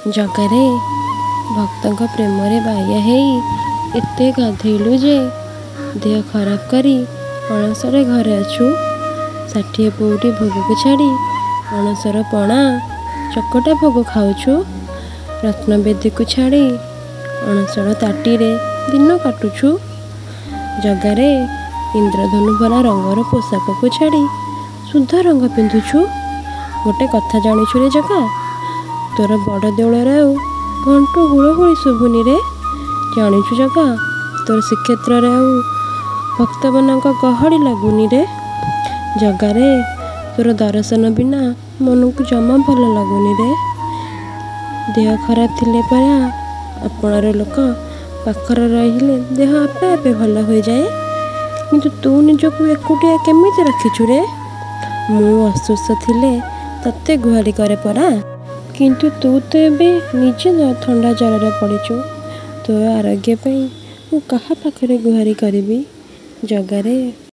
ଜଗାରେ, ଭକ୍ତଙ୍କ ପ୍ରେମରେ ବାଇଆ ହେଇ ଏତେ ଗାଧୋଇଲୁ ଯେ ଦେହ ଖରାପ କରି ଅଣସର ଘରେ ଅଛୁ। 60 ପଉଟି ଭୋଗକୁ ଛାଡ଼ି ଅଣସର ପଣା ଚକଟା ଭୋଗ ଖାଉଛୁ। ରତ୍ନବେଦୀକୁ ଛାଡ଼ି ଅଣସର ତାଟିରେ ଦିନ କାଟୁଛୁ। ଜଗାରେ, ଇନ୍ଦ୍ରଧନୁ ଭରା ରଙ୍ଗର ପୋଷାକକୁ ଛାଡ଼ି ଶୁଦ୍ଧ ରଙ୍ଗ ପିନ୍ଧୁଛୁ। ଗୋଟେ କଥା ଜାଣିଛୁ ରେ ଜଗା, ତୋର ବଡ଼ ଦେଉଳରେ ଆଉ ଘଣ୍ଟ ହୁଳହୁଳି ଶୁଭୁନି ରେ। ଜାଣିଛୁ ଜଗା, ତୋର ଶ୍ରୀକ୍ଷେତ୍ରରେ ଆଉ ଭକ୍ତମାନଙ୍କ ଗହଳି ଲାଗୁନି ରେ। ଜଗାରେ, ତୋର ଦର୍ଶନ ବିନା ମନକୁ ଜମା ଭଲ ଲାଗୁନି ରେ। ଦେହ ଖରାପ ଥିଲେ ପରା ଆପଣାର ଲୋକ ପାଖରେ ରହିଲେ ଦେହ ଆପେ ଆପେ ଭଲ ହୋଇଯାଏ। କିନ୍ତୁ ତୁ ନିଜକୁ ଏକୁଟିଆ କେମିତି ରଖିଛୁ ରେ? ମୁଁ ଅସୁସ୍ଥ ଥିଲେ ତତେ ଗୁହାରି କରେ ପରା। କିନ୍ତୁ ତୁ ତ ଏବେ ନିଜେ ଥଣ୍ଡା ଜ୍ୱରରେ ପଡ଼ିଛୁ। ତୋର ଆରୋଗ୍ୟ ପାଇଁ ମୁଁ କାହା ପାଖରେ ଗୁହାରି କରିବି ଜଗାରେ?